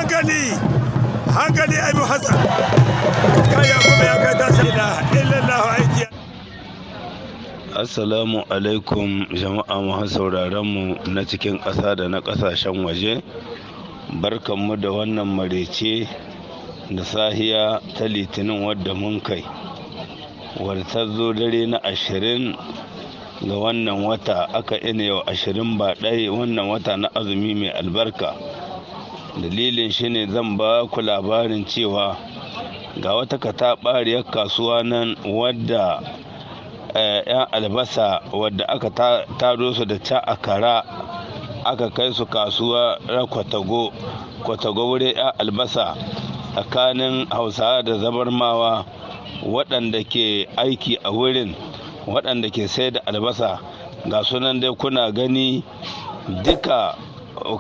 Hankali, hankali, Abu Hassan. Kaya kuma ya kai tashi ilaha illallah, aiki. Assalamu alaikum jama'a masu sauraron mu na cikin ƙasa da na ƙasashen waje. Barkanmu da wannan marece da sahiya ta Litinin wadda mun kai. Wadda ta zo dare na 20 ga wannan wata, aka ina yau 21 wannan wata na azumi mai albarka. Dalilin shi ne zan ba ku labarin cewa ga wata kataɓariyar kasuwa nan wadda 'yan albasa wadda aka taro su da ca akara aka kai su kasuwa Kwatago Kwatago, wurin 'yan albasa tsakanin Hausawa da Zabarmawa waɗanda ke aiki a wurin, waɗanda ke sai da albasa. Ga sunan dai kuna gani, duka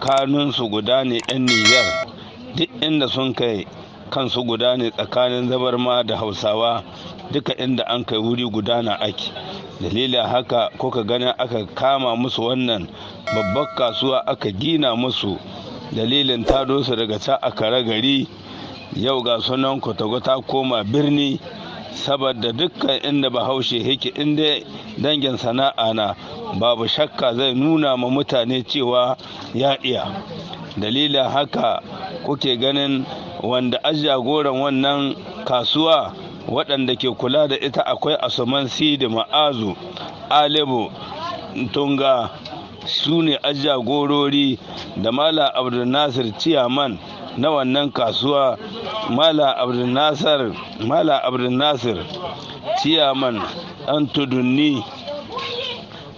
kanunsu guda ne, 'yan Nijar. Duk inda sun kai kansu guda ne tsakanin Zabarma da Hausawa, duka inda an kai wuri guda na ake. Dalilin haka kuka ganin aka kama musu wannan babbar kasuwa aka gina musu, dalilin tado su daga ca a kare gari. Yau ga sunan Kwatago ta koma birni, saboda dukkan inda Bahaushe yake, inda dangin sana'a na, babu shakka zai nuna ma mutane cewa ya iya. Dalilin haka kuke ganin wanda a jagoran wannan kasuwa, waɗanda ke kula da ita, akwai Asuman Sidi Ma'azu Alibu Tunga, su ne a jagorori, da Mala Abdulnasir, ciyaman na wannan kasuwa, Mala Abdulnasir, Mala Abdulnasir ciyaman ɗan Tudunni,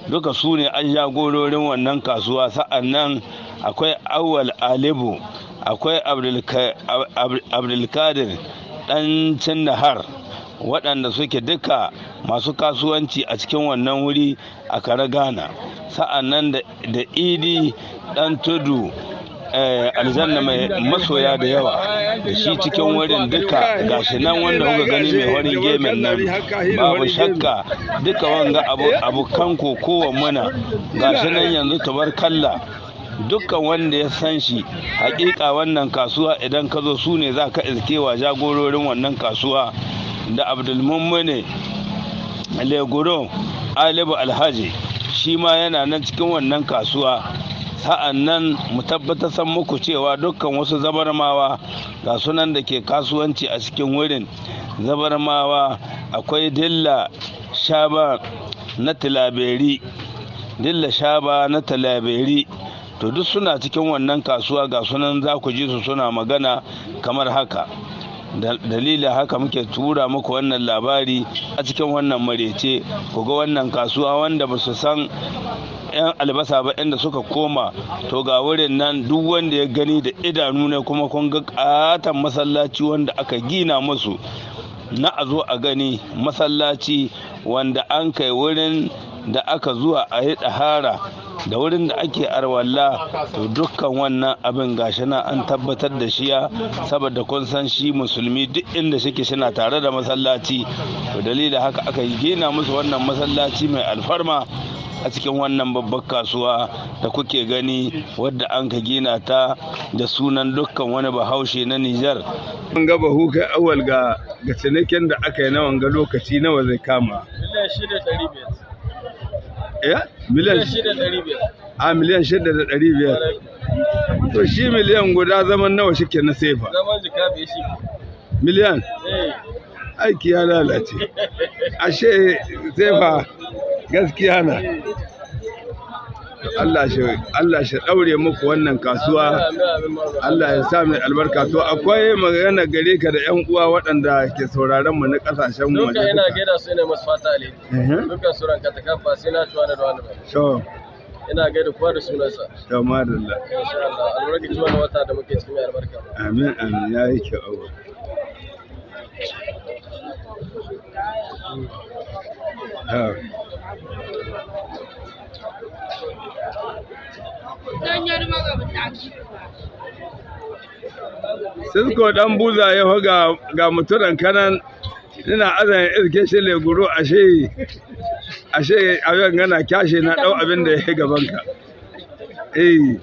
duka su ne an jagororin wannan kasuwa. Sa'an nan akwai Awal Alibu, akwai Abdulkadir ɗan Nahar, waɗanda suke duka masu kasuwanci a cikin wannan wuri a kare Ghana. Sa'an nan da Idi ɗan Tudu, aljanna mai masoya da yawa da shi cikin wurin duka. Gashi nan wanda kuka gani mai farin gemen nan, babu shakka duka wanga abokan kokowa muna. Gashi nan yanzu, tabarkalla, dukkan wanda ya san shi, hakika wannan kasuwa idan ka zo su ne za ka iskewa jagororin wannan kasuwa, da Abdulmummune Leguro Alibu Alhaji, shi ma yana nan cikin wannan kasuwa. Sa'an nan mu tabbatar san muku cewa dukkan wasu Zabarmawa ga sunan da ke kasuwanci a cikin wurin. Zabarmawa akwai Dilla Shaba na Tilaberi, Dilla Shaba na Tilaberi. To, duk suna cikin wannan kasuwa. Ga sunan za ku ji su suna magana kamar haka. Dalilin haka muke tura muku wannan labari a cikin wannan marece, ku ga wannan kasuwa. Wanda ba su san 'yan albasa ba inda suka koma, to ga wurin nan, duk wanda ya gani da idanu ne. Kuma kun ga katon masallaci wanda aka gina musu na a zo a gani, masallaci wanda an kai wurin da aka zuwa a yi ɗahara da wurin da ake arwalla. To, dukkan wannan abin gashi na an tabbatar da shiya, saboda kun san shi musulmi duk inda shike shina tare da masallaci. To, dalilin haka aka gina musu wannan masallaci mai alfarma a cikin wannan babbar kasuwa da kuke gani, wadda an ka gina ta da sunan dukkan wani Bahaushe na Nijar. An ga bahu kai awal ga cinikin da aka yi na wanga lokaci, nawa zai kama? 6,500,000. Eh? Miliyan 6,500,000. A 6,500,000. To, shi miliyan 1 zaman nawa shike na sefa? Zaman jika 5 shi. Miliyan? Eh. Aiki ya lalace. Ashe sefa gaskiya na. Allah shi daure muku wannan kasuwa. Amin, amin, amin. Allah ya sa mai albarka. To, akwai magana gare ka da 'yan uwa waɗanda ke sauraron mu na ƙasashen waje Duka ina duka. gaida su, ina masu fata alheri. Dukkan su ranka ta kafa sai na tuwa da wani ba. To, Ina gaida kowa da sunansa. To, madalla. Insha Allah. Albarkaci wannan wata da muke cikin mai albarka. Amin, amin, ya yi kyau. Ah. Sisko dan buza ya fa ga mutunan kanan, ina azan iske shi leguro, ashe abin gana kyashe na dau abin da ya gaban ka. Eh.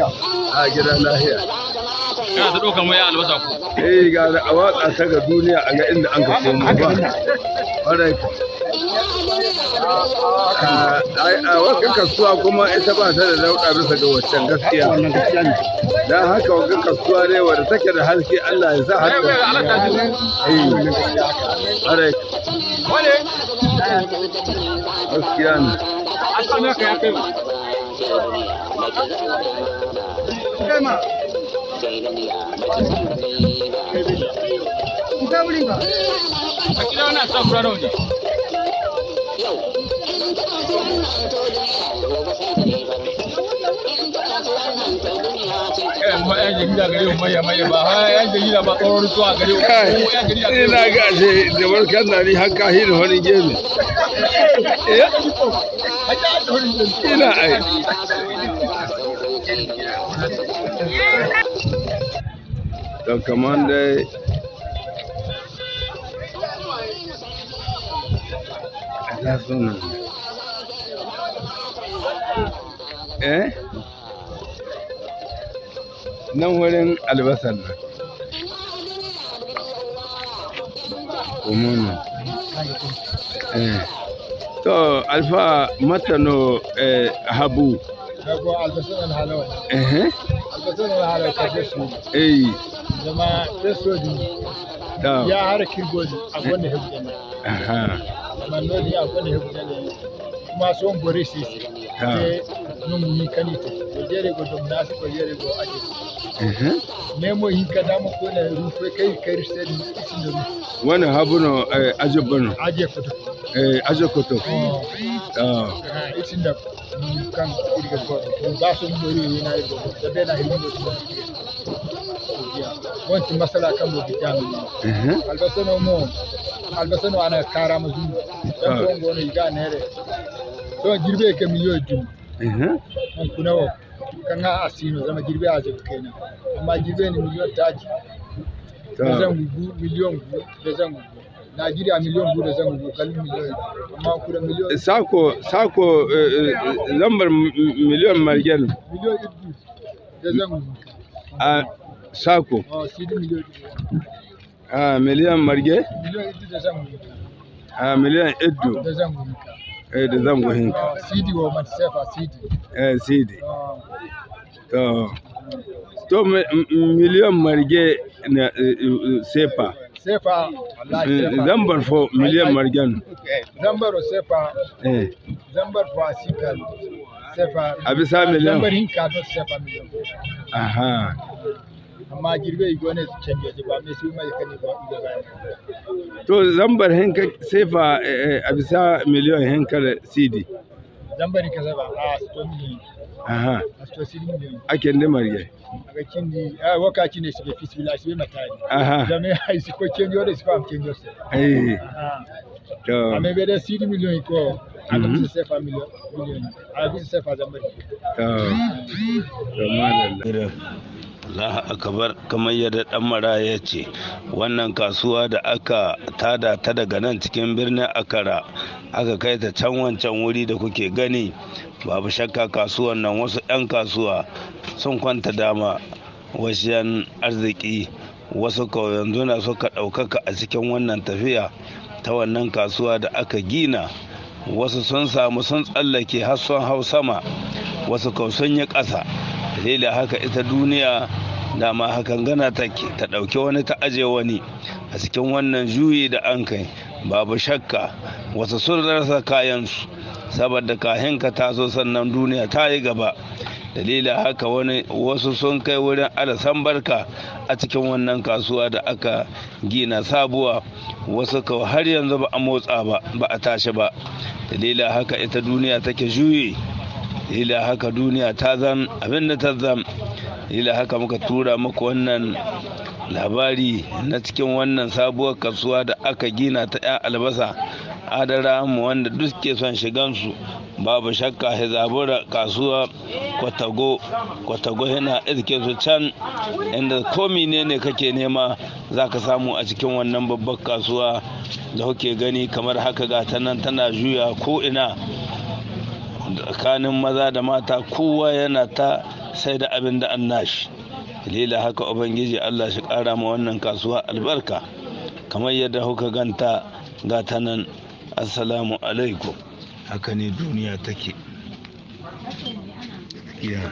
A gida lahiya. Kana ta ɗaukar mai albasa ko? Eh, ga a watsa ta ga duniya a ga inda an ka komo ba. Ƙwarai ka. A wata kasuwa kuma ita ba ta da dauɗa bisa ga waccan gaskiya. Don haka wata kasuwa ne wadda take da haske, Allah ya sa haka. Eh, ƙwarai ka. Gaskiya ne. Ina ga ashe da barkan na ni har ka hira wani gemi. Ina ai. To kaman dai ina sunan. Eh? Nan wurin albasar nan. Umunu. Eh. To alfa matano eh, habu. Eh. Eh. Zama fesodi To. ya har kirgodi a gwanda hebdene. Aha. Zama nodi a gwanda hebdene kuma son gore sisi Ta. te nungu hinkanite go jere go dom nasi go jere go aje Eh. nemo hinka damo ko ne rufe kai kai sedi isindo Wannan habu no eh, ajabano. aje foto. Eh, ajakoto. To. Isinda kan irga go ba son gore yana go da be na hingo wanti masala kan mo bitami. Eh. Albasano mo albasano ana kara ma zum dan Ah. ko ngono iga nere to jirbe ke miliyo dum Eh. on kuna wo kanga asino zama jirbe aje kenan amma jirbe ni miliyo taji To. da zan gu miliyon gu da zan gu Najeriya miliyon gu da zan gu kalmi miliyon amma kuna miliyon. Sako sako eh, eh, lambar miliyon margen. Miliyon iddu da zan gu. A sako. Oh, sidi miliyon iddu. A miliyan marge. Miliyon iddu da zan gu. A miliyan iddu. Da zan gu. Eh, da zango hinka. Oh, sidi wo man sefa sidi. Eh, sidi. Oh. To. To miliyan marge na eh, eh, sefa. Sefa wallahi Eh, sefa. Lambar fo miliyan margen. Zambaro sefa. Eh. Zambar fo asikal sefa. A bisa miliyan. Zambar hinka do sefa miliyan. Aha. Amma girbe igone canje ba me su mai kani ba iga ba. To zambar hinka sefa eh, eh, a bisa miliyan hinka da sidi. Zambar hinka sefa a sto miliyan. Aha. A sto sidi miliyan. Ake ne marge. Aga kindi a waka kinde sibe fisibila sibe matari. Aha. Jame ai siko canje ore sifa am canje se. Eh. Aha. To. Ame be de sidi miliyan ko aga Mhm. bisa sefa miliyan miliyan. Aga bisa sefa zambar. To. To madalla. Allah akbar, kamar yadda dan mara ya ce, wannan kasuwa da aka tada ta daga nan cikin birnin Akara aka kai ta can wancan wuri da kuke gani, babu shakka kasuwan nan wasu 'yan kasuwa sun kwanta dama wajen arziki, wasu kawai yanzu na suka ɗaukaka a cikin wannan tafiya ta wannan kasuwa da aka gina. Wasu sun samu sun tsallake har sun hau sama, wasu kawai sun yi ƙasa. Dalilin haka ita duniya dama hakan gana take, ta ɗauki wani ta aje wani a cikin wannan juyi da an kai. Babu shakka wasu sun rasa kayansu saboda kahin ka taso sannan duniya ta yi gaba. Dalilin haka wani wasu sun kai wurin alasan barka a cikin wannan kasuwa da aka gina sabuwa, wasu kawai har yanzu ba a motsa ba, ba a tashi ba. Dalilin haka ita duniya take juyi. Dalilin haka duniya ta zan abin da ta zan. Dalilin haka muka tura muku wannan labari na cikin wannan sabuwar kasuwa da aka gina ta 'yan albasa adara mu, wanda duk ke son shigansu babu shakka hizabura kasuwa Kwatago. Kwatago yana iske su can inda ko ne kake nema za ka samu a cikin wannan babbar kasuwa da kuke gani kamar haka. Ga ta nan tana juya ko ina tsakanin maza da mata, kowa yana ta sai da abin da an nashi. Lila haka Ubangiji Allah shi ƙara ma wannan kasuwa albarka kamar yadda kuka ganta gata nan. Assalamu alaikum. Haka ne duniya take. Yeah.